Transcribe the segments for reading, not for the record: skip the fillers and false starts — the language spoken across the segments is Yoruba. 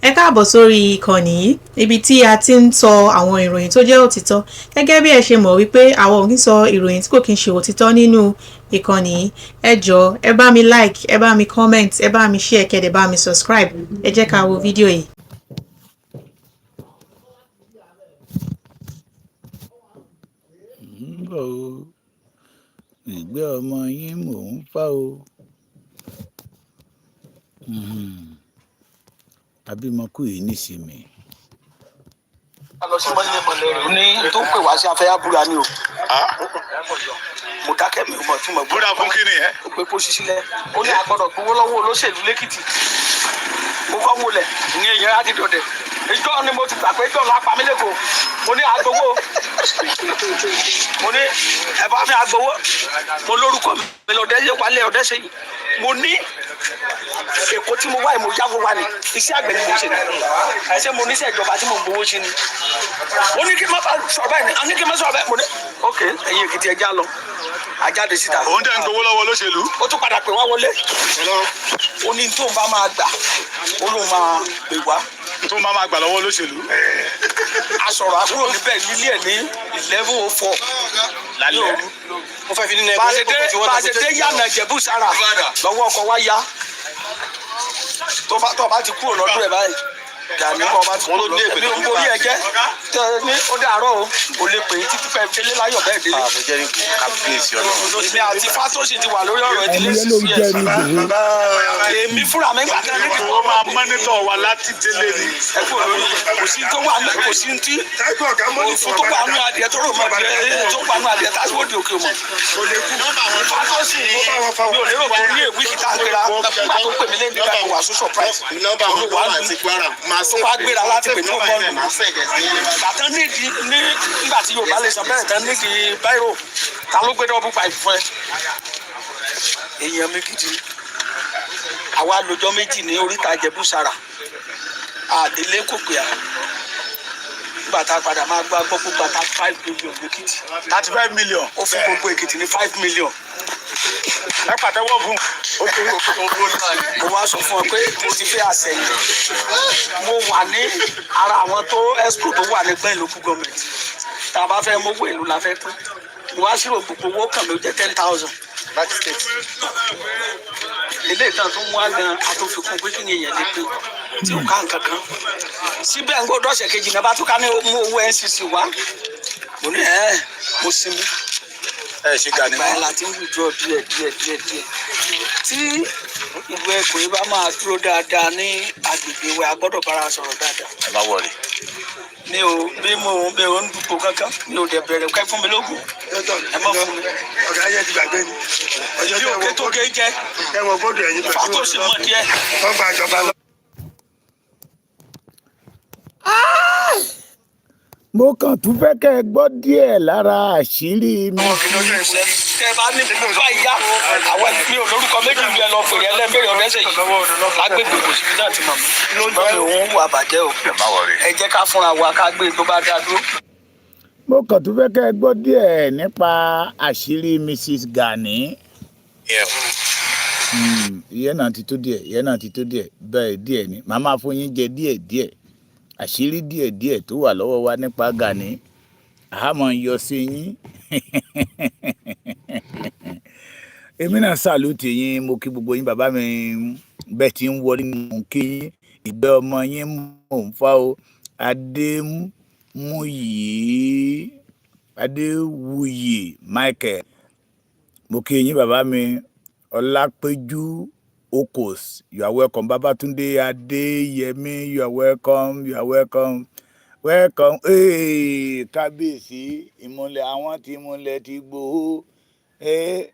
Ẹ káàbọ̀ sórí ìkànnì yìí, ibi tí a ti ń sọ àwọn ìròyìn tó jẹ́ òtítọ́. Gẹ́gẹ́ bí ẹ ṣe mọ̀ wípé àwọn ò kí ń sọ ìròyìn tí kò kí ń ṣe òtítọ́ nínú ìkànnì yìí. Ẹ jọ̀ọ́, ẹ bá mi like, ẹ bá mi comment, ẹ bá mi share, kẹ́ dẹ̀ bá mi subscribe. Ẹ jẹ́ ká wo fídíò yìí. Ń bọ̀ o, ìgbẹ́ ọmọ yín mò ń fà o. Abímọkú yìí nísìmí. A lọ sí mọ́lẹ̀ mọ́lẹ̀ rẹ̀ ní tó pè wá sí afẹ́ àbúrò ni o. Mo dákẹ́, mi ò mọ̀ tí mo Búra fún kí ni ẹ? Ó gbé pósí sílẹ̀, ó ní àgbọ̀dọ̀ gbowó lọ́wọ́ olóṣèlú lẹ́kìtì. Mo kọ́ wọlé ní èèyàn á ti dọ̀dẹ̀. Ìjọ ni mo ti gbà pé ìjọ la pa mí lẹ́kọ̀ọ́. Mo ní agbowó, mo ní ẹ bá mi agbowó. Mo lórúkọ mi lọ́dẹ wálé ọ̀dẹ́ ṣe yìí. Mo ní Èkó tí mo wá yìí, mo yáwó wá ni, iṣẹ́ àgbẹ̀ ni mo ṣe ni ẹsẹ̀ mo níṣẹ́ ìjọba tí mo ń gbowó sí ni. Ó ní kí n má bá sọ̀rọ̀ báyìí ni, a ní kí n má sọ̀rọ̀ báyìí. Mo ní ok, ẹ̀yin Èkìtì, ẹ já lọ ajáde síta. Òun dẹ̀ ń gbowó lọ́wọ́ olóṣèlú. Ó tún padà pè wá wọlé. Ó ní tóun bá máa gbà, ó lóun máa pè wá. Tó máa máa gbà lọ́wọ́ olóṣèlú. A sọ̀rọ̀ àkúrò níbẹ̀ nílé ẹ̀ ní 11:04 Lálẹ́. Mo fẹ́ fi nínú bá a ṣe dé, bá a ṣe dé yànnà Ìjẹ̀bú sára lọ́wọ́ ọkọ̀ wa ya. Tó bá ti kúrò lọ́dún ẹ̀ báyìí, Gani, kọ́ bá ti kúrò lọ́dún ẹ̀ mi ò ń borí ẹ jẹ́ tẹ ní ó dàárọ̀ o, kò lè pè é títí fẹ́ délé láyọ̀ bẹ́ẹ̀ délé. Mo jẹ́ ní kábíyèsí Ọlọ́run. Èmi àti Fátósì ti wà lórí ọ̀rọ̀ ìdílé Ẹni yẹn ló ń 6 years. jẹ́rìí Ìgbòho. Èmi fúnra mi gbà tẹ́lẹ̀ ní Ó máa monitor wa láti délé ni. Ẹ kúrò lórí, kò sí tó wà ní, kò sí tí òfin tó wà nù adìẹ tó rò mọ́ adìẹ tó wà nù adìẹ tásìwò di òkè mọ́. Fátósì, mi ò lérò pé ní èwì kìtà ń gbéra nígbà tó pè mí lẹ́yìn nígbà tó wà so surprise. Nọ́mbà wọn ló wà ní Kwara. Máa Tó wá gbéra láti pè mí, ó bọ́ọ̀lù. Máa send ẹ̀ sí. Gbàtán nídìí ní nígbà tí Yorùbá lè sọ bẹ́ẹ̀ tán nídìí báírò, ta ló gbé double five fún ẹ? Èèyàn mi gidi. Àwa lọ́jọ́ 2 ní oríta Ìjẹ̀bú-Sàrà, àdélé kò pè á. Nígbà tá a padà máa gbá gbọ́ gbogbo 35 million lẹ́kìtì. 35 million. Ó fún gbogbo Èkìtì ní 5 million. Ẹ pàtẹ́wọ́ fún. Mo wá sọ fún ọ pé mo ti fẹ́ àsẹ̀yìn. Mo wà ní ara àwọn tó exco tó wà ní gbẹ̀yìn local government. Tá a bá fẹ́ mówó ìlú la fẹ́ pín. Mo wá sírò gbogbo owó kan ló jẹ́ 10,000 Láti state. Ilé ìtàn tó mú wá gan atòfikún pé kí ni èèyàn lè pín tí ò ká nǹkan kan síbẹ̀. Ń gbọ́dọ̀ ọ̀sẹ̀ kejì náà bá tún ká ní mú owó NCC wá. Mo ní ẹ̀ mo sinmi. Ẹ ṣe Gani Ìgbà mọ́. yẹn la ti ń withdraw díẹ̀ díẹ̀ díẹ̀ díẹ̀. Tí ìlú ẹkùn yìí bá máa dúró dáadáa ní agbègbè wa, a gbọ́dọ̀ bára sọ̀rọ̀ dáadáa. Ẹ má worry. Mi ò bí mo mi ò ń dupò kankan, mi ò dẹ̀ bẹ̀rẹ̀ kẹ́ fún mi lógún, ẹ má fún mi. Ọ̀gá yẹn ti gbàgbé ni. Ọjọ́ Bí òkè tó gé jẹ́. Tẹ́wọ̀n gbọ́dọ̀ ẹ̀yìn pẹ̀lú Fátósì mọ̀ díẹ̀. Wọ́n gba ìjọba lọ. Mo kàn tún fẹ́ kẹ́ ẹ gbọ́ díẹ̀ lára àṣírí mi. Tẹ bá ní báyìí yá àwọn, mi ò lórúkọ méjì bí ẹ lọ pèrè ẹlẹ́mbẹ̀rẹ̀ ọ̀rẹ́sẹ̀ yìí lágbègbè, kò síbi náà ti mọ̀ mí. Ṣùgbọ́n mi ò ń wà bàjẹ́ o. Ẹ má worry. Ẹ jẹ́ ká fúnra wa ká gbé tó bá dá dúró. Mo kàn tún fẹ́ kẹ́ ẹ gbọ́ díẹ̀ nípa àṣírí Mrs Gani. Ìyẹn náà ti tó díẹ̀, ìyẹn náà ti tó díẹ̀ bẹ́ẹ̀ díẹ̀ ni màá máa fún yín jẹ díẹ̀ díẹ̀. Àṣírí díẹ̀ díẹ̀ tó wà lọ́wọ́ wa nípa Gani, àmọ́ ń yọ sí yín. Èmi náà salute yín, mo kí gbogbo yín. Bàbá mi bẹ́ẹ̀ tí ń wọlé, mò ń kí yín. Ìgbẹ́ ọmọ yín mò ń fá o. Adémúyì, Adéwuyì Michael, mo kí yín. Bàbá mi Ọlápéjú Okos, you are welcome. Babatunde Adéyẹmí, you are welcome, you are welcome, welcome. Hey, kábíyèsí ìmùlẹ̀, àwọn tí ìmùlẹ̀ ti gbòó. Hey,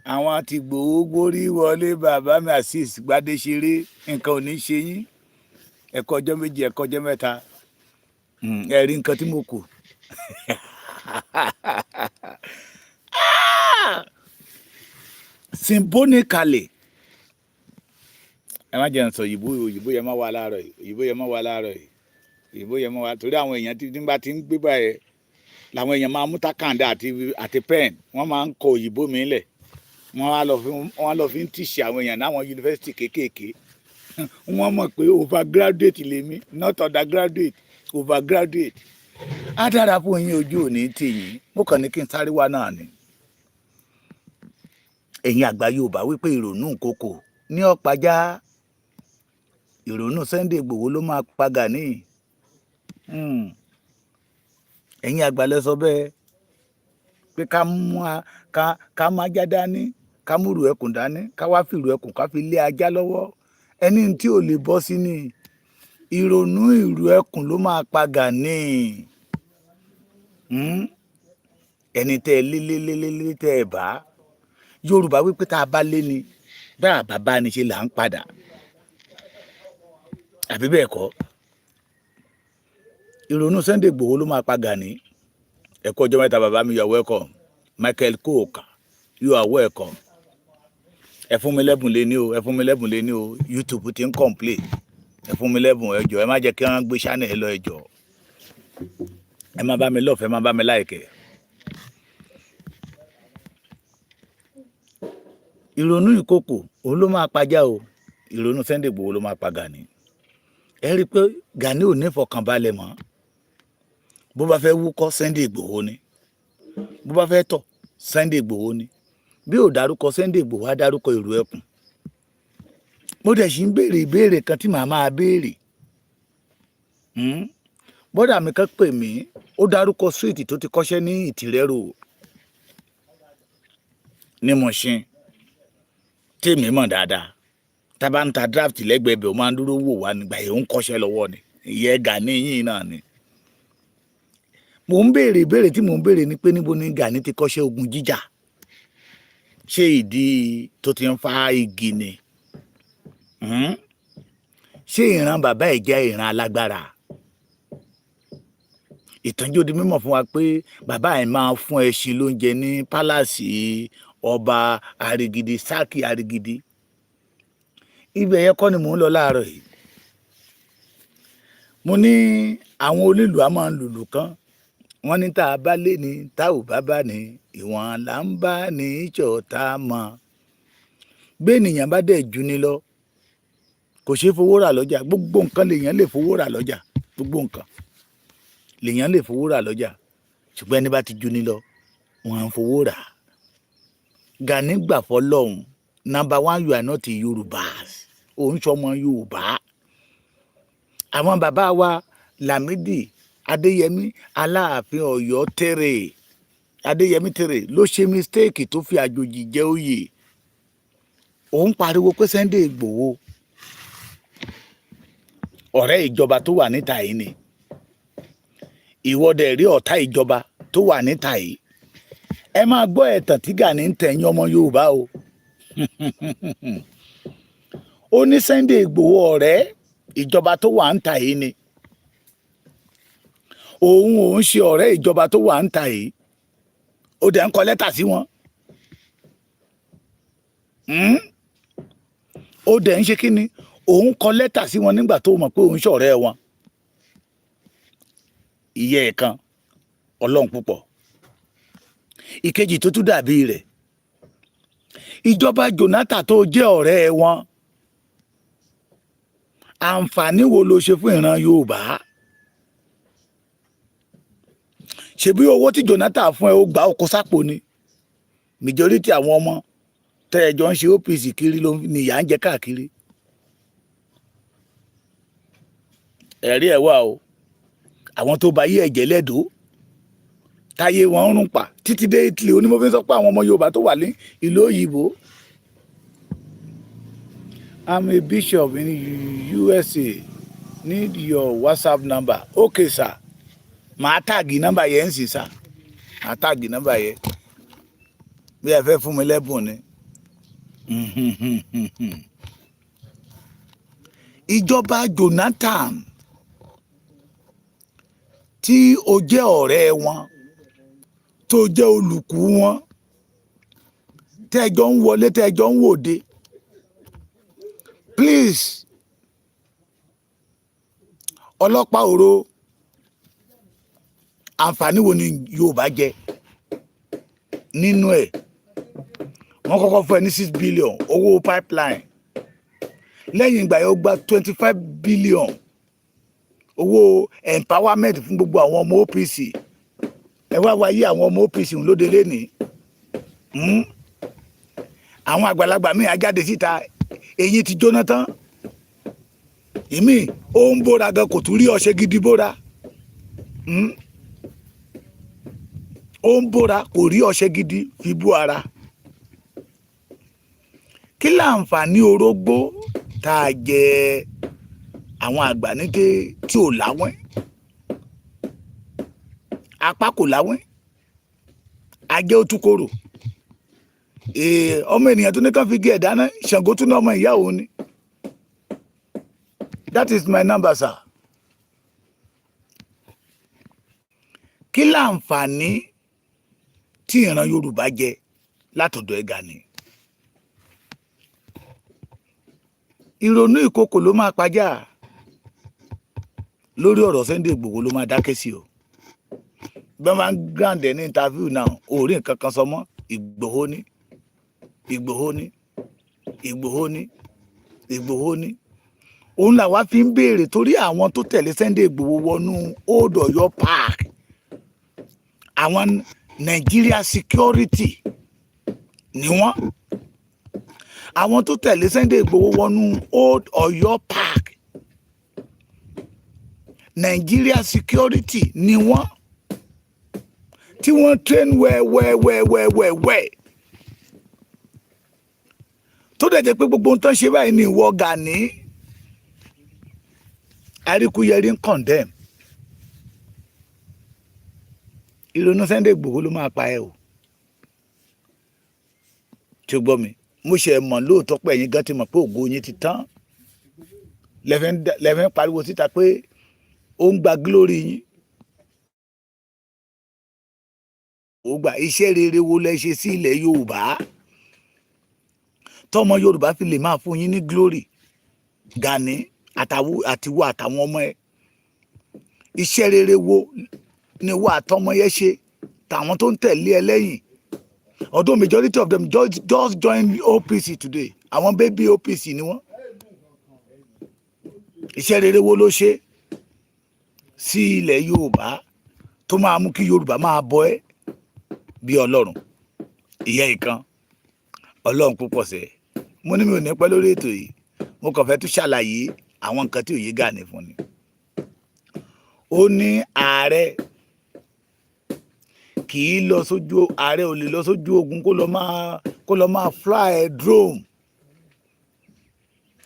àwọn tí gbòó gbórí wọlé. Bàbá mi Azeez Gbadéṣeré, nǹkan ò ní ṣe yín. Ẹ̀kọ́ ọjọ́ 2, ẹ̀kọ́ ọjọ́ 3. Ẹ rí nǹkan tí mo kù. Symbolically, ẹ má jẹ́ n sọ òyìnbó. Òyìnbó yẹn má wà láàárọ̀ yìí, òyìnbó yẹn má wà láàárọ̀ yìí, òyìnbó yẹn má wà, torí àwọn èèyàn tí bá ti ń gbé báyẹn làwọn èèyàn máa mú tákàndá àti pen, wọ́n máa ń kọ òyìnbó mi lẹ̀, wọ́n á lọ fi ń tíṣì àwọn èèyàn láwọn yunifásitì kéékèèké. Wọ́n mọ̀ pé overgraduate lèmi, not undergraduate, overgraduate. Á dára fún yín, ojú òní tì yín. Mo kàn ní kí n sáré wá náà ni. Ẹ̀yin àgbà Yorùbá wípé ìrònú nkókò ní ọ̀pájá, ìrònú Sunday Igboho ló máa pa Gani. Ẹ̀yin àgbà lẹ sọ bẹ́ẹ̀ pé ká mú a ká ká má já dání, ká mú ìrù ẹkùn dání, ká wá fìrù ẹkùn ká fi lé ajá lọ́wọ́. Ẹni tí ò lè bọ́ sí ni ìrònú ìrù ẹkùn ló máa pa Gani. Ẹni tẹ́ ẹ lé lé lé lé lé tẹ́ ẹ bá. Yorùbá wípé tá a bá lé ni, bá a bá bá ni ṣe là ń padà, àbí bẹ́ẹ̀ kọ́? Ìrònú Sunday Igboho ló máa pa Gani. Ẹ kú ọjọ́ mẹ́ta, bàbá mi. You are welcome. Michael Koka, you are welcome. Ẹ fún mi lẹ́bùn lé ní o, ẹ fún mi lẹ́bùn lé ní o. YouTube ti ń complain. Ẹ fún mi lẹ́bùn, ẹ jọ̀ọ́. Ẹ má jẹ́ kí wọ́n gbé channel lọ, ẹ jọ̀ọ́. Ẹ má bá mi love, ẹ má bá mi like. Ìrònú ìkòkò òun ló máa pajá o. Ìrònú Sunday Igboho ló máa pa Gani. Ẹ rí i pé Gani ò ní ìfọkànbalẹ̀ mọ́. Bó bá fẹ́ wúkọ́, Sunday Igboho ni. Bó bá fẹ́ tọ̀, Sunday Igboho ni. Bí ò dárúkọ Sunday Igboho, á dárúkọ ìrù ẹkùn. Mo dẹ̀ sì ń béèrè ìbéèrè kan tí màá máa béèrè. Bọ́dà mi kan pè mí, ó dárúkọ street tó ti kọ́ṣẹ́ ní Ìtìrẹ́ Road ní Mùṣín, tèmi mọ̀ dáadáa. Tá a bá ń ta draft lẹ́gbẹ̀ẹ́ bẹ̀, ó máa ń dúró wò wá nígbà yẹn, ó ń kọ́ṣẹ́ lọ́wọ́ ni. Ìyẹn Gani yìí náà ni mò ń béèrè. Ìbéèrè tí mò ń béèrè ni pé níbo ni Gani ti kọ́ṣẹ́ ogun jíjà? Ṣé ìdí tó ti ń fa igi ni? Ṣé ìran bàbá ẹ̀ jẹ́ ìran alágbára? Ìtànjú di mímọ̀ fún wa pé bàbá ẹ̀ máa fún ẹṣin lóúnjẹ ní palace ọba Arigidi, Sákì Arigidi. Ibẹ̀ yẹn kọ́ ni mò ń lọ láàárọ̀ yìí. Mo ní àwọn onílù á máa ń lùlù kan, wọ́n ní tá a bá lé ní, tá ò bá bá ní, ìwọ̀n là ń bá ní ìṣọ̀tá mọ́. Bí ènìyàn bá dẹ̀ jù ni lọ, kò ṣeé fowó rà lọ́jà. Gbogbo nǹkan lèèyàn lè fowó rà lọ́jà, gbogbo nǹkan lèèyàn lè fowó rà lọ́jà, ṣùgbọ́n ẹni bá ti jù ni lọ, wọ́n á fowó rà. Gani gbà fọlọ́hún. Number one, you are not a Yorùbá, òun sọmọ Yorùbá. Àwọn bàbá wa Lámìdí Adéyẹmí, Aláàfin Ọ̀yọ́ tẹrẹ, Adéyẹmí tẹrẹ ló ṣe mistake tó fi àjòjì jẹ oyè. Òun pariwo pé Sunday Ìgbòho ọ̀rẹ́ ìjọba tó wà níta yìí ni. Ìwọ dẹ̀ rí ọ̀tá ìjọba tó wà níta yìí. Ẹ máa gbọ́ ẹ̀tàn tí Gani ń tẹ̀yìn ọmọ Yorùbá o. Ó ní Sunday Ìgbòho ọ̀rẹ́ ìjọba tó wà níta yìí ni, òun òun ṣe ọ̀rẹ́ ìjọba tó wà níta yìí. Ó dẹ̀ ń kọ lẹ́tà sí wọn. Ó dẹ̀ ń ṣe kí ni? Òun kọ lẹ́tà sí wọn nígbà tó mọ̀ pé òun ṣọ̀rẹ́ wọn. Ìyẹ́ ẹ̀ kan ọlọ́run púpọ̀. Ìkejì tó tún dàbí rẹ̀, ìjọba Jonathan tó jẹ́ ọ̀rẹ́ wọn, àǹfààní wo ló ṣe fún ìran Yorùbá? Ṣebí owó tí Jonathan fún ẹ, ó gbà, ó kó sápò ni. Majority àwọn ọmọ tẹ́ ẹ jọ ń ṣe OPC kiri ló ní ìyà ń jẹ káàkiri. Ẹ̀rí ẹ̀ wà o. Àwọn tó bá yí ẹ̀jẹ̀ lẹ́dọ̀ọ́ táyé wọn ń rún pa títí dé Italy, onímọ̀ fi ń sọ pé àwọn ọmọ Yorùbá tó wà ní ìlú òyìnbó. I'm a bishop in USA, need your WhatsApp number. Okay sir, màá tag nọ́mbà yẹn ń sì sà, màá tag nọ́mbà yẹn bí ẹ fẹ́ fún mi lẹ́bùn ni. Ìjọba Jonathan tí o jẹ́ ọ̀rẹ́ wọn, tó jẹ́ olùkú wọn, tẹ́jọ́ ń wọlé, tẹ́jọ́ ń wòde, please, ọlọ́pàá òro, àǹfààní wo ni Yorùbá jẹ nínú ẹ̀? Wọ́n kọ́kọ́ fún ẹ ní 6 billion owó pipeline. Lẹ́yìn ìgbà yẹn, ó gba 25 billion owó empowerment fún gbogbo àwọn ọmọ OPC. Ẹ wá wáyé àwọn ọmọ OPC ń lóde lénìí. Àwọn àgbàlagbà míì á jáde síta, eyín ti jóná tán. Ìmíì ó ń bóra gan, kò tún rí ọṣẹ gidi bóra. Ó ń bóra, kò rí ọṣẹ gidi fi bú ara. Kí láǹfààní orógbó tá a jẹ, àwọn àgbà ní tí ò láwẹ́ apá, kò láwẹ́ ajẹ́, ó tún korò. Ọmọ ènìyàn tó ní kàn fi gé ẹ̀ dáná, Ṣàngó tún ní ọmọ ìyá òun ni. That is my number, sir. Kí láǹfààní tí ìran Yorùbá jẹ látọ̀dọ̀ ẹ̀ Gani? Ìrònú ìkòkò ló máa pajá lórí ọ̀rọ̀ Sunday Igboho, ló máa dákẹ́ sí o. Bí wọ́n máa ń grant ẹ̀ ní interview náà, ò rí nǹkan kan sọ mọ́. Ìgbòho ní, Ìgbòho ní, Ìgbòho ní, Ìgbòho ní. Òun làwa fi ń béèrè torí àwọn tó tẹ̀lé Sunday Igboho wọnú Old Ọ̀yọ́ Park, àwọn Nigeria security ni wọ́n. Àwọn tó tẹ̀lé Sunday Igboho wọnú Old Ọ̀yọ́ Park, Nigeria security ni wọ́n, tí wọ́n train well well well well well well, tó dẹ̀ jẹ́ pé gbogbo ohun tó ń ṣe báyìí ní ìwọ Gani Àríkúyẹrí ń condemn. Ìrònú Sunday Igboho ló máa pa ẹ o. Tí o gbọ́ mi, mo ṣe mọ̀ lóòótọ́ pé ẹ̀yin gan ti mọ̀ pé ògo yín ti tán, lẹ́fẹ̀ ń pariwo síta pé ó ń gba glory yín. Ó gbà iṣẹ́ rere wo lẹ ṣe sí ilẹ̀ Yorùbá tọmọ Yorùbá fi lè máa fún yín ní glory? Gani àtiwọ àtàwọn ọmọ ẹ, iṣẹ́ rere wo ni wọ́n àtọmọ yẹn ṣe tàwọn tó ń tẹ̀lé ẹ lẹ́yìn? Although majority of them just join OPC today, àwọn baby OPC ni wọ́n. Iṣẹ́ rere wo ló ṣe sí ilẹ̀ Yorùbá tó máa mú kí Yorùbá máa bọ ẹ́ bí Ọlọ́run? Ìyẹn ìkan Ọlọ́run púpọ̀ sẹ́. Mo ní mi ò ní pẹ́ lórí ètò yìí, mo kàn fẹ́ tún ṣàlàyé àwọn nǹkan tí òye Gani fún ni. Ó ní ààrẹ kì í lọ sójú, ààrẹ ò lè lọ sójú ogun kó lọ máa fly drone.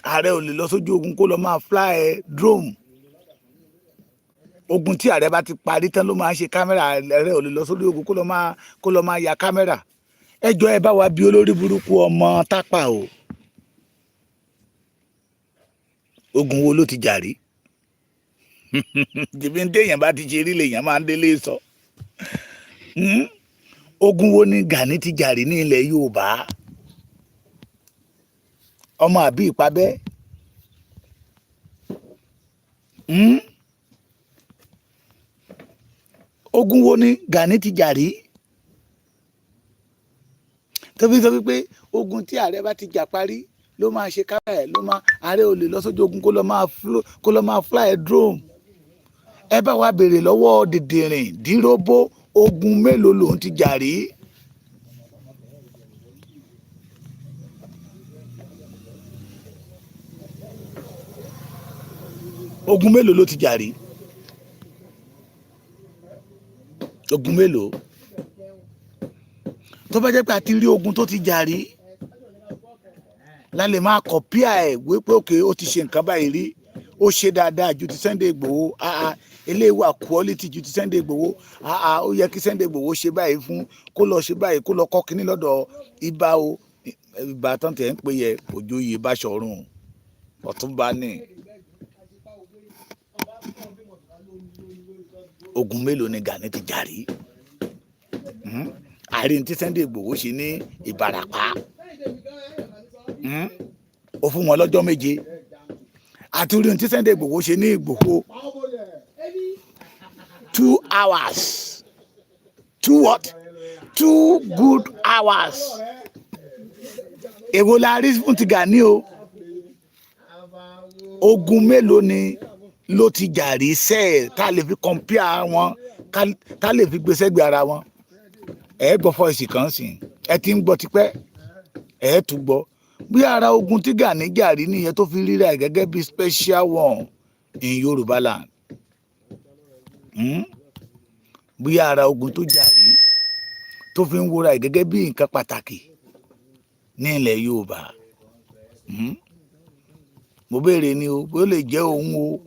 Ààrẹ ò lè lọ sójú ogun kó lọ máa fly drone. Ogun tí ààrẹ bá ti parí tán ló máa ń ṣe kámẹ́rà. Ààrẹ ò lè lọ sórí ogun kó lọ máa ya kámẹ́rà. Ẹ jọ, ẹ bá wa bí olórí burúkú ọmọ tápà o, ogun wo ló ti jà rí? Jìbí ń téèyàn bá ti ṣe rí lèèyàn máa ń délé sọ. Ogun wo ni Gani ti jà rí ní ilẹ̀ Yorùbá? Ọmọ àbí ìpabẹ́. Ogun wo ni Gani ti jà rí tó fi sọ wípé ogun tí ààrẹ bá ti jà parí ló máa ṣe kámẹ́rà ẹ̀ ló máa? Ààrẹ ò lè lọ sójú ogun kó lọ máa fly drone. Ẹ bá wa béèrè lọ́wọ́ dìdìrìn díròbó, ogun mélòó lòun ti jà rí? Ogun mélòó ló ti jà rí? Ogun mélòó? Tó bá jẹ́ pé a ti rí ogun tó ti jà rí, la lè máa kọ̀píà ẹ̀ wípé òkè ó ti ṣe nǹkan báyìí rí, ó ṣe dáadáa ju ti Sunday Igboho, ah eléyìí wà quality ju ti Sunday Igboho, ah ó yẹ kí Sunday Igboho ṣe báyìí fún, kó lọ ṣe báyìí, kó lọ kọ́ kínní lọ́dọ̀ ibà o. Ibà tán tẹ̀ ń pè yẹ Òjòyè Báṣọ̀run Ọ̀túnba ní. Ogun mélòó ni Gani ti jà rí? Àárín tí Sunday Igboho ṣe ní Ìbàràpá, Ó fún wọn lọ́jọ́ 7. Àti orí tí Sunday Igboho ṣe ní Ìgbòho, 2 hours, two what, 2 good hours. Èwo la rí fún ti Gani o? Ogun mélòó ni ló ti jà rí sẹ́ẹ̀ tá a lè fi compare wọn, tá a lè fi gbé sẹ́gbẹ̀ẹ́ ara wọn? Ẹ gbọ́ voice kan sìn, ẹ ti ń gbọ́ tipẹ́, ẹ tún gbọ́ bí ara ogun tí Gani jà rí nìyẹn tó fi ríra ẹ̀ gẹ́gẹ́ bí special one in Yorùbá land. Bí ara ogun tó jà rí tó fi ń wúra ẹ̀ gẹ́gẹ́ bí nǹkan pàtàkì ní ilẹ̀ Yorùbá. Mo béèrè ni o, bó lè jẹ́ òun o,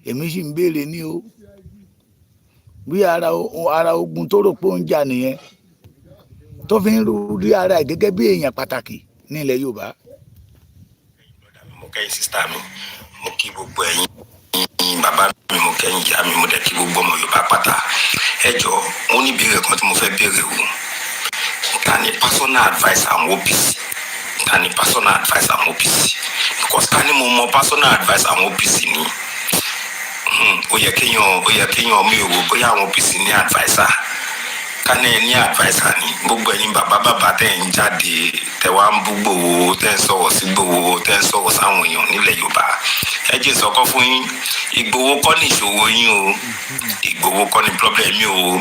èmi sì ń béèrè ni o, bí ara ogun tó rò pé ó ń jà nìyẹn tó fi ń rí ara ẹ̀ gẹ́gẹ́ bí èèyàn pàtàkì ní ilẹ̀ Yorùbá. Mo kẹ́yìn sister mi, mo kí gbogbo ẹ̀yin bàbá mi, mo kẹ́yìn ìyá mi, mo dẹ̀ kí gbogbo ọmọ Yorùbá pátá. Ẹ jọ, mo ní ìbéèrè kan tí mo fẹ́ béèrè o. Ta ni personal adviser àwọn OPC? Ta ni personal adviser àwọn OPC? Because ká ní mo mọ personal adviser àwọn OPC ni, ó yẹ kéèyàn mi ò rò bóyá àwọn OPC ní adviser. Ká ní ẹ ní adviser ni, gbogbo ẹ̀yin bàbá bàbá tẹ́ ń jáde, tẹ́ wá ń bú Gbòho, tẹ́ ń sọ̀rọ̀ sí Gbòho, tẹ́ ń sọ̀rọ̀ sáwọn èèyàn nílẹ̀ Yorùbá, ẹ jẹ́ sọ̀kọ́ fún yín, Ìgbòho kọ́ ní ìṣòro yín o. Ìgbòho kọ́ ní problem.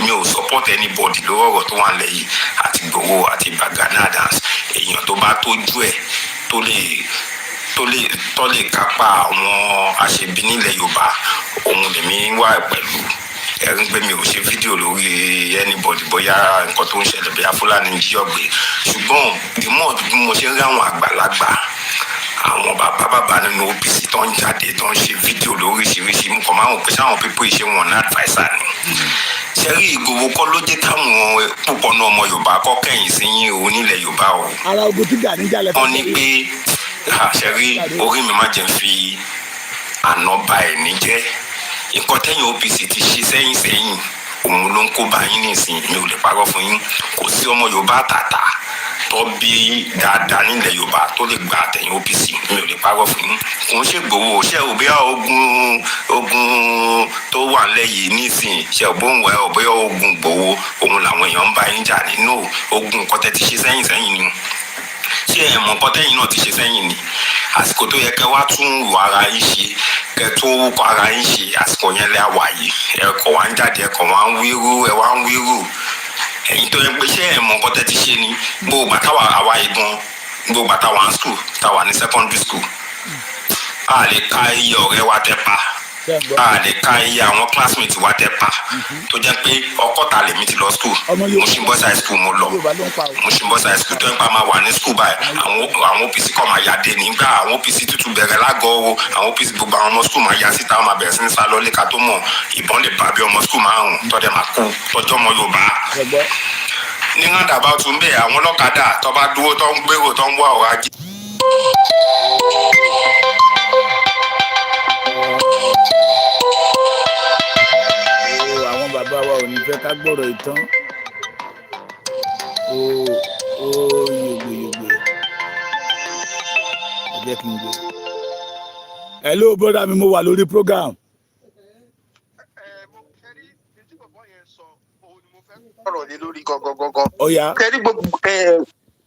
Mi ò support anybody lórí ọ̀rọ̀ tó wà nílẹ̀ yìí, àti Ìgbòho àti Ìbà Gani Adams. Èèyàn tó bá tójú ẹ̀, tó lè kápá àwọn àṣebí nílẹ̀ Yorùbá, òun lèmi wà pẹ̀lú. Ẹ̀rí pé mi ò ṣe fídíò lórí anybody, bóyá nǹkan tó ń ṣẹlẹ̀, bóyá Fúlàní ń jí ọ̀gbẹ́. Ṣùgbọ́n the more bí mo ṣe ń rí àwọn àgbàlagbà, àwọn bàbá bàbá nínú OPC tó ń jáde, tó ń ṣe fídíò lóríṣiríṣi, mo kàn máa ń wò pé sáwọn people ṣe wọn ní adviser ni? Ṣe rí, Ìgbòho kọ́ ló jẹ́ káwọn púpọ̀ náà ọmọ Yorùbá kọ́ kẹ́yìn sí yín o nílẹ̀ Yorùbá o. Ara ogun tí Gani jà lẹ́fẹ̀ẹ́. Wọ́n ní pé, ṣe rí, orí mi má jẹ́ fi àná ba ẹ̀ ní jẹ́. Nǹkan tẹ́yìn OPC ti ṣe sẹ́yìn sẹ́yìn, òun ló ń kó bá yín nísìnyí. Mi ò lè parọ́ fún yín, kò sí ọmọ Yorùbá tàtà tó bí dáadáa nílẹ̀ Yorùbá tó lè gba àtẹ̀yìn OPC. Mi ò lè parọ́ fún yín, kò ń ṣe Ìgbòho. Ṣé ò bí ogun tó wà nílẹ̀ yìí nísìnyí, ṣe ò bóun wẹ̀ ò bóyá ogun Ìgbòho òun làwọn èèyàn ń bá yín jà nínú ogun? Nǹkan tẹ́ ti ṣe sẹ́yìn sẹ́yìn ni. Ṣé ẹ mọ̀ nǹkan tẹ́yìn náà ti ṣe sẹ́yìn ni? Àsìkò tó yẹ kẹ́ wá tún ìwà ara yín ṣe, kẹ́ tún orúkọ ara yín ṣe, àsìkò yẹn lẹ́ wà yìí. Ẹ kọ̀ wá ń jáde, ẹ kọ̀ wá ń wíru, ẹ wá ń wíru. Ẹ̀yin tó yẹ pé, ṣé ẹ mọ̀ nǹkan tẹ́ ti ṣe ni? Gbogbo bàtà wà àwa yìí gan, gbogbo bàtà wà ní school, tá wà ní secondary school, a lè ka iye ọ̀rẹ́ wa tẹ́ pa, a lè ka iye àwọn classmates wa tẹ́ pa, tó jẹ́ pé Ọkọ́ta lèmi ti lọ school, Mushin Boys High School mo lọ. Mushin Boys High School tó ń pa máa wà ní school báyìí, àwọn OPC kọ́ máa yà dé nígbà àwọn OPC tútù bẹ̀rẹ̀ lágọ̀ọ́ o. Àwọn OPC, gbogbo àwọn ọmọ school máa ya síta, wọn máa bẹ̀rẹ̀ sí ní sá lọ́lé. Ká tó mọ̀, ìbọn lè bá bí ọmọ school márùn tọ́dẹ̀ máa kú, tọ́jọ́ ọmọ Yorùbá ní roundabout tún bẹ́ẹ̀, àwọn ọlọ́kadà tó bá dúró, tó ń gbèrò, tó ń wá ọ̀rọ̀ ajé. O, àwọn bàbá wa ò ní fẹ́ ká gbọ́rọ̀ ìtàn o. O yògbòyògbò, ẹ jẹ́ kí n gbé. Hello, brother mi, mo wà lórí program. Ẹ mo ṣe rí tí bọ̀bọ̀ yẹn sọ, òun ni mo fẹ́ sọ̀rọ̀ lé lórí gangan gangan. Ó yá. Ṣe rí gbogbo ẹ,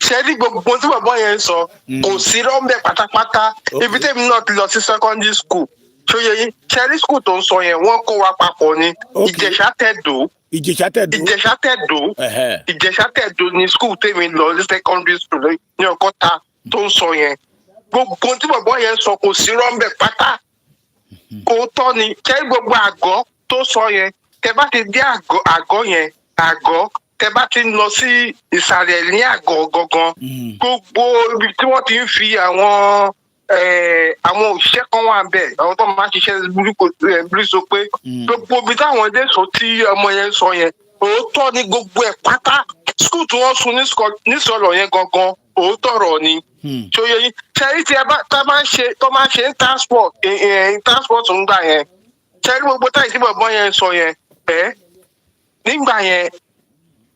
ṣe rí gbogbo tí bọ̀bọ̀ yẹn sọ, kò sí rọ́ńbẹ́ pátápátá. Ibi tèmi náà ti lọ sí secondary school, ṣóye yín? Ṣe rí school tó ń sọ yẹn, wọ́n kó wa papọ̀ ni. Ìjẹ̀ṣà Tẹ̀dó. Ìjẹ̀ṣà Tẹ̀dó. Ìjẹ̀ṣà Tẹ̀dó. Ìjẹ̀ṣà Tẹ̀dó ni school tèmi lọ ní secondary school ní Ọkọ́ta tó ń sọ yẹn. Gbogbo tí bọ̀bọ̀ yẹn sọ, kò sí rọ́ńbẹ́ pátá, kò tọ́ ni. Ṣé gbogbo àgọ́ tó sọ yẹn, tẹ bá ti dé àgọ́ yẹn, àgọ́ tẹ bá ti ń lọ sí ìsàlẹ̀ ní àgọ́ gangan, gbogbo ibi tí wọ́n ti ń fi àwọn òṣìṣẹ́ kan wà bẹ́ẹ̀, àwọn tó máa ń ṣiṣẹ́ burúkú bírísọ pé gbogbo ibi táwọn dé sọ tí ọmọ yẹn sọ yẹn, òótọ́ ni gbogbo ẹ̀ pátá. School tí wọ́n sun nísọ̀lọ̀ yẹn gangan, òótọ́ ọ̀rọ̀ ni. Ṣòye yín? Ṣẹ́rí tí ẹ bá tá máa ń ṣe, tó máa ń ṣe transport ń gbà yẹn, ṣẹ́rí gbogbo táyì tí bọ̀bọ́ yẹn sọ yẹn ẹ́ nígbà yẹn,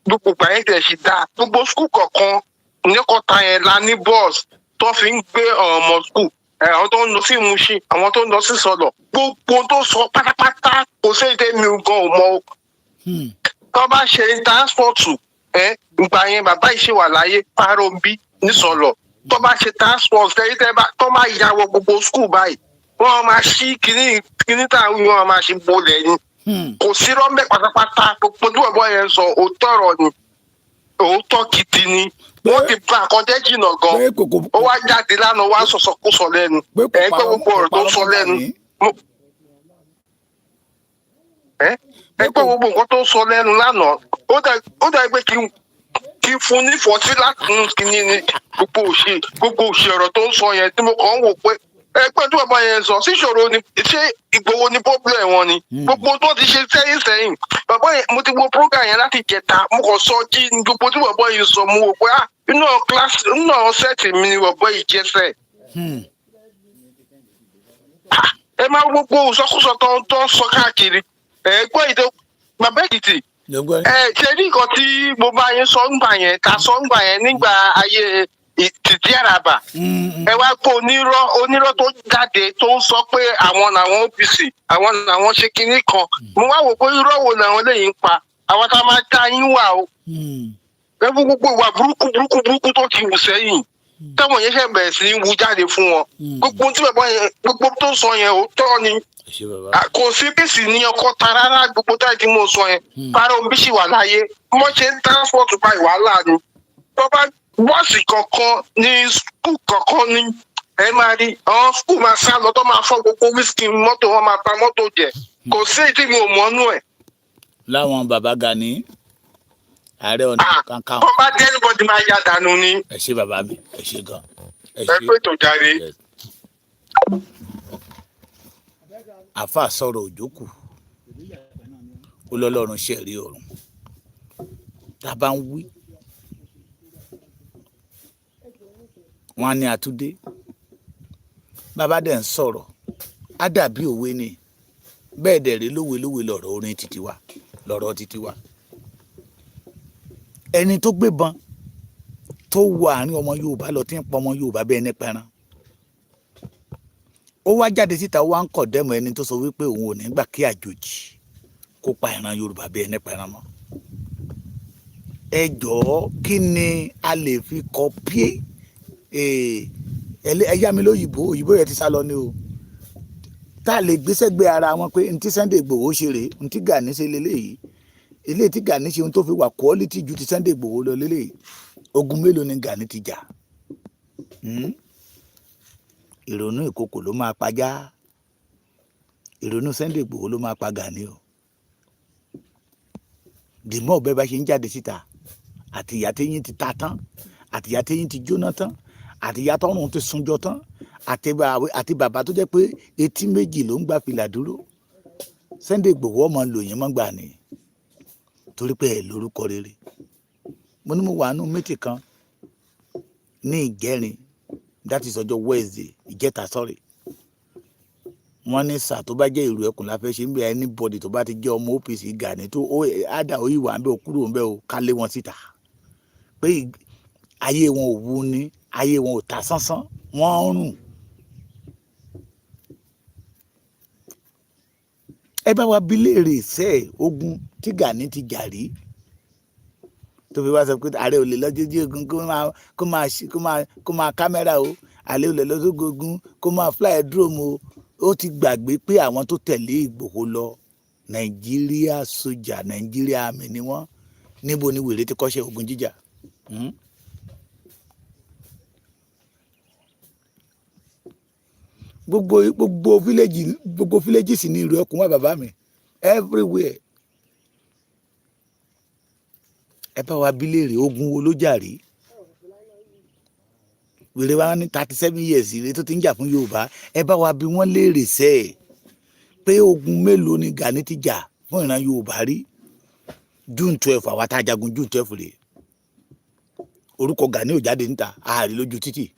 gbogbo ìgbà yẹn tẹ̀ sí dáa. Gbogbo school kọ̀ọ̀kan ní Ọkọ́ta yẹn la ní bus tó fi ń gbé ọmọ school ẹ, àwọn tó ń lọ sí Mushin, àwọn tó ń lọ sí Sọlọ. Gbogbo tó sọ pátápátá, kò sí èdè mi gan ò mọ o. Tó bá ṣe transport ẹ, ìgbà yẹn bàbá yìí ṣì wà láyé, Fáròbí nísọlọ, tó bá ṣe transport tẹ́lẹ̀, tẹ́ bá tó máa ya wọ gbogbo school báyìí. Wọ́n máa ṣí kíní kíní tá à ń wí, wọ́n máa ṣe bolẹ̀ ni. Kò sí rọ́ńbẹ́ pátápátá. Gbogbo tí bọ̀bọ̀ yẹn sọ, òótọ́ ọ̀rọ̀ ni, òótọ́ gidi ni. Wọ́n ti ba àkọjẹ́ jìnnà gan. Pé kò Ó wá jáde lánàá, wá sọ̀sọ̀kúsọ lẹ́nu. Pé kò Ẹ̀ pé parọ́ gbogbo ọ̀rọ̀ kò tó parọ́ sọ mọ́ lẹ́nu. Gani. Ẹ ẹ pé gbogbo nǹkan tó sọ lẹ́nu lánàá, ó dà pé kí n fún ní fọtí láti ń kíní ni. Gbogbo òṣì ọ̀rọ̀ tó ń sọ yẹn tí mo kàn ń wò pé ẹ pé tí bàbá yẹn sọ síṣòro ni, ṣé Ìgbòho ni problem wọn ni? Gbogbo tó ti ṣe sẹ́yìn sẹ́yìn, bàbá yẹn, mo ti wo program yẹn láti jẹta, mo kàn sọ jí ní gbogbo tí bàbá yẹn sọ, mo wò pé ah, inú àwọn class, inú àwọn set mi ni bàbá yìí jẹ́sẹ̀. Ẹ máa wo gbogbo ìsọkúsọ tó ń sọ káàkiri. Ẹ gbọ́ ìdó bàbá Èkìtì. Ló ń gbọ́. Ẹ ṣe ní nǹkan tí mo bá yín sọ ńgbà yẹn, ta sọ ńgbà yẹn nígbà ayé tìtì àràbà. Ẹ wá kó onírọ́ onírọ́ tó jáde tó ń sọ pé àwọn làwọn OPC, àwọn làwọn ṣe kinní kan. Mo wá wò pé irọ́ wo làwọn eléyìí ń pa, àwọn tá a máa dá yín wà o. Ẹ fún gbogbo ìwà burúkú burúkú burúkú tó ti wù sẹ́yìn, táwọn yẹn ṣe bẹ̀rẹ̀ sí í wú jáde fún wọn. Gbogbo tí bàbá yẹn, gbogbo tó sọ yẹn, òótọ́ ni. Ẹ ṣé, bàbá. À, kò sí bíìsì ní ọkọ ta rárá. Gbogbo táyì tí mo sọ yẹn, Fáróǹbí sì wà láyé, wọ́n ṣe ń transport báyìí, wàhálà ni. Tó bá bọ́ọ̀sì kankan ní school kankan ní, ẹ máa rí àwọn school máa sá lọ, tó máa fọ́ gbogbo windscreen mọ́tò, wọn máa ba mọ́tò jẹ́. Kò sí èyí tí mi ò mọ́nú ẹ̀. Láwọn bàbá Gani, Ààrẹ Ọ̀nà Kakanfò. Tó bá dé, anybody máa ya dànù ni. Ẹ ṣé, bàbá mi, ẹ ṣé gan, ẹ Ẹ ṣé. pé tó jáde. Yes. Àfa sọ̀rọ̀ òjókù, ó lọ́lọ́run ṣẹ̀rí ọ̀run tá a bá ń wí. Wọn á ní àtúndé bàbá dẹ̀ ń sọ̀rọ̀, á dàbí òwe ni. Bẹ́ẹ̀ dẹ̀ rí lówe lówe lọ̀rọ̀ orin títí wa, lọ̀rọ̀ títí wa. Ẹni tó gbébọn tó wọ àárín ọmọ Yorùbá lọ, tí ń pa ọmọ Yorùbá bẹ́ẹ̀ ní pẹran, ó wá jáde síta, ó wá ń condemn ẹni tó sọ wípé òun ò ní gbà kí àjòjì kó pa ìran Yorùbá bẹ́ẹ̀ ní pẹran mọ́. Ẹ jọ̀ọ́, kí ni a lè fi kọ́pí ẹ yá mi lóyìnbó? Òyìnbó yẹn ti sá lọ ni o. Tá a lè gbéṣẹ́ gbé ara wọn pé ntí Sunday Igboho ṣe rèé, ntí Gani ṣe leléyìí, eléyìí tí Gani ṣe, ohun tó fi wà quality ju ti Sunday Igboho lọ leléyìí. Ogun mélòó ni Gani ti jà? Ìrònú ìkòkò ló máa pajá, ìrònú Sunday Igboho ló máa pa Gani o. Dìmọ́ ọ̀bẹ bá ṣe ń jáde síta, àti ìyá téyín ti ta tán, àti ìyá téyín ti jóná tán, àti ìyá tọrùn ti sunjọ tán, àti bàbá tó jẹ́ pé etí méjì ló ń gbà fìlà dúró, Sunday Igboho ọmọ lòyìn mọ́ gbà ní, torí pé ẹ lórúkọ rere. Mo ní mo wà nù mítì kan ní ìjẹrin, that is ọjọ́ Wednesday, ìjẹta, sorry. Wọ́n ní sà, tó bá jẹ́ ìrù ẹkùn la fẹ́ ṣe ń bẹ, anybody tó bá ti jẹ́ ọmọ OPC Gani tó ó ádà ó ìwà ń bẹ, ó kúrò ń bẹ, ó ká lé wọn síta, pé ayé wọn ò wú ní, ayé wọn ò ta sánsán, wọ́n ń rùn. Ẹ bá wa bi léèrè sẹ́ ogun tí Gani ti jà rí, tó fi wá sọ pé ààrẹ ò lè lọ jójú ogun kó máa kámẹ́rà o, ààrẹ ò lè lọ sógun ogun kó máa fly drone o. Ó ti gbàgbé pé àwọn tó tẹ̀lé Ìgbòho lọ, Nàìjíríà sójà, Nàìjíríà àmì ni wọ́n. Níbo ni wèrè ti kọ́ṣẹ́ ogun jíjà? Gbogbo village sì ní ìlú ẹkùn wà, bàbá mi, everywhere. Ẹ bá wa bí léèrè, ogun wo ló jà rí? Wèrè wa ní 37 years rèé tó ti ń jà fún Yorùbá. Ẹ bá wa bí wọ́n léèrè sẹ́ ẹ̀ pé ogun mélòó ni Gani ti jà fún ìran Yorùbá rí? June 12, àwa tá a jagun June 12 rèé, orúkọ Gani ò jáde níta, ààrí lójú títì.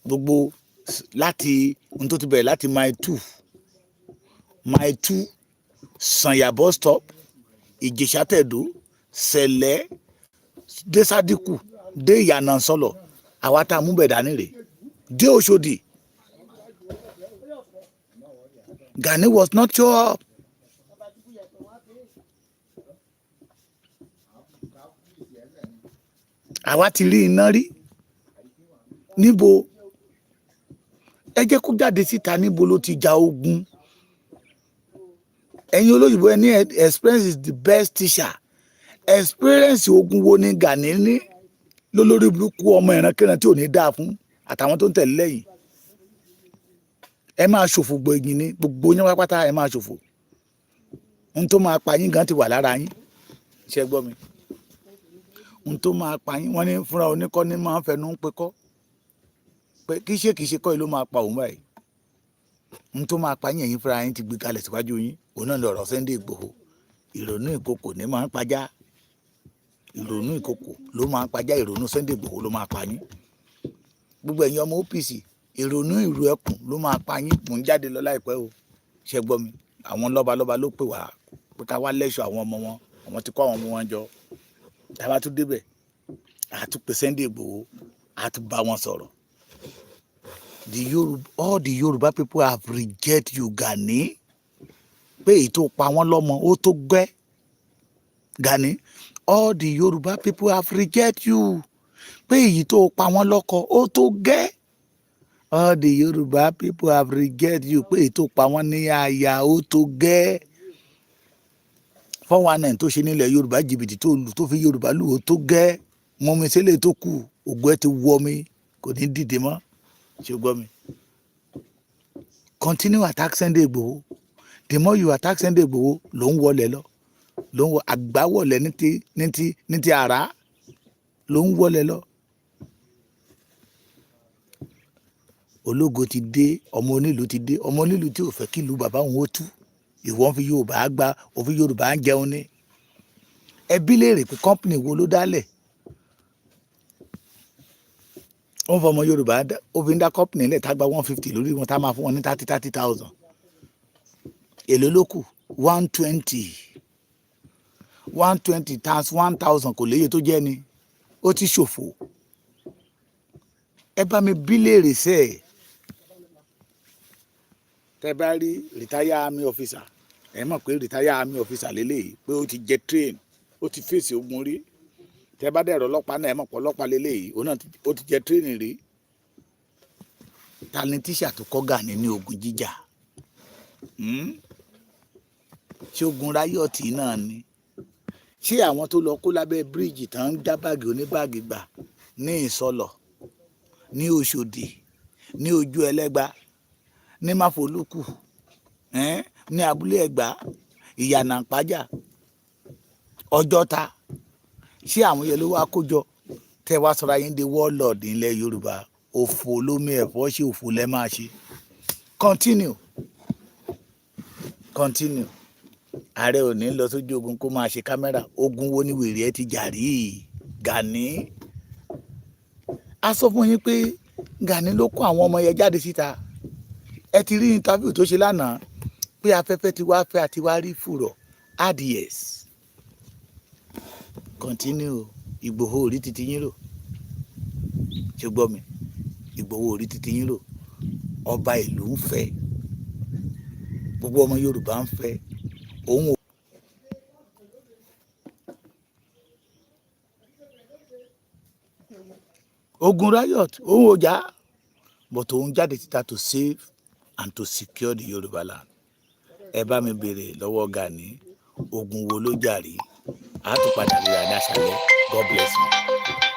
Gbogbo láti ohun tó ti bẹ̀rẹ̀ láti Mile 2, Mile 2, Sanya bus stop, Ìjẹ̀ṣà Tẹ̀dó, Sẹ̀lẹ̀, dé Sádíkù, dé Ìyànà Sọlọ̀, àwa tá a mú bẹ̀ dání rè dé Òṣòdì. Gani was not show up. Àwa ti rí iná rí níbo? Ẹ jẹ́ kó jáde síta. Níbo ló ti ja ogun? Ẹ̀yin olóyìnbó, ẹ ní experience is the best teacher. Experience ogun wo ni Gani ní lólórí burúkú, ọmọ ìrankíran tí ò ní dáa fún àtàwọn tó ń tẹ̀lé lẹ́yìn? Ẹ máa ṣòfò gbẹ̀yìn ni, gbogbo yín pátápátá, ẹ máa ṣòfò. Ohun tó máa pa yín gan ti wà lára yín. Ṣé gbọ́ mi? Ohun tó máa pa yín, wọ́n ní fúnra oníkọ́ ní máa ń fẹnu ń pekọ́ pé kì í ṣe kọ́ yìí ló máa pa òun báyìí. Ohun tó máa pa yín, ẹ̀yin fúnra yín ti gbé kalẹ̀ síwájú yín. Òun náà lọ̀rọ̀ Sunday Igboho. Ìrònú ìkòkò ní máa ń pajá, ìrònú ìkòkò ló máa ń pajá. Ìrònú Sunday Igboho ló máa pa yín. Gbogbo ẹ̀yin ọmọ OPC, ìrònú ìrù ẹkùn ló máa pa yín. Mò ń jáde lọ láìpẹ́ o. Ṣe gbọ́ mi? Àwọn lọ́balọ́ba ló pè wá pé ká wá lẹ́ṣọ̀ àwọn ọmọ wọn. Àwọn ti kó àwọn ọmọ wọn jọ. Tá a bá tún débẹ̀, a tún pè Sunday Igboho, a tún bá wọn sọ̀rọ̀. The Yoruba, all the Yoruba people have reject you, Gani, pé èyí tó pa wọ́n lọ́mọ ó tó gẹ́. Gani, all the Yoruba people have reject you, pé èyí tó pa wọ́n lọ́kọ ó tó gẹ́. All the Yoruba people have reject you, pé èyí tó pa wọ́n ní àyà ó tó gẹ́. 419 tó ṣe nílẹ̀ Yorùbá, jìbìtì tó lù, tó fi Yorùbá lù, ó tó gẹ́. Mọ́mi sílẹ̀ tó kù, ògùn ẹ ti wọ́ mi, kò ní dìde mọ́. Ṣé o gbọ́ mi? Continue attack Sunday Igboho. The more you attack Sunday Igboho, ló ń wọlé lọ, ló ń wọ àgbáwọlé ní ti àrá, ló ń wọlé lọ. Ológo ti dé, ọmọ onílùú ti dé, ọmọ onílùú tí ò fẹ́ kí ìlú bàbá òun ó tú. Ìwọ ń fi Yorùbá gba òfin, Yorùbá ń jẹun ní. Ẹbí léèrè pé company wo ló dálẹ̀? Ó ń fọmọ Yorùbá, ó fi ń dá company lẹ̀, tá gba 150 lórí wọn, tá máa fún wọn ní thirty thirty thousand. Èló ló kù? 120. 120 times 1,000 kò léye tó jẹ́ ni. Ó ti ṣòfò. Ẹ bá mi bí léèrè sẹ́ẹ̀. Tẹ́ bá rí retire army officer, ẹ mọ̀ pé retire army officer lélẹ́yìí, pé ó ti jẹ train, ó ti fèsì ogun rí. Tẹ́ bá dẹ̀rọ ọlọ́pàá náà, ẹ mọ̀ pé ọlọ́pàá lélẹ́yìí, òun náà ó ti jẹ train rí. Ta ni tíṣà tó kọ́ Gani ní ogun jíjà? Ṣé ogun riot náà ni? Ṣé àwọn tó lọ kó lábẹ́ bíríìjì tán ń já báàgì oníbáàgì gbà ní Ìsọlọ̀, ní Òṣòdì, ní Ojú Ẹlẹ́gba, ní Máfolúkù, ní Abúlé Ẹ̀gbá, Ìyànà Ìpájà, Ọjọ́ta, ṣé àwọn yẹn ló wá kójọ tẹ́ wá sọ̀rọ̀ ayé ń di warlord ilẹ̀ Yorùbá? Òfò lómi ẹ̀fọ́ ṣe, òfò lẹ́ máa ṣe. Continue, continue. Ààrẹ ò ní lọ sójú ogun kó máa ṣe kámẹ́rà. Ogun wo ni wèrè ẹ ti jà rí, Gani? A sọ fún yín pé Gani ló kó àwọn ọmọ yẹn jáde síta. Ẹ ti rí interview tó ṣe lánàá pé afẹ́fẹ́ ti wá fẹ́ àti wá rí fùrọ̀ ads. Continue. Ìgbòho orí titi yín rò. Ṣé gbọ́ mi? Ìgbòho orí titi yín rò. Ọba ìlú ń fẹ́, gbogbo ọmọ Yorùbá ń fẹ́ òun ò. Ogun riot òun ò já, but òun jáde síta to save and to secure the Yorùbá land. Ẹ bá mi béèrè lọ́wọ́ Gani, ogun wo ló jà rí? A tún padà ríra ní àṣálẹ́. God bless you.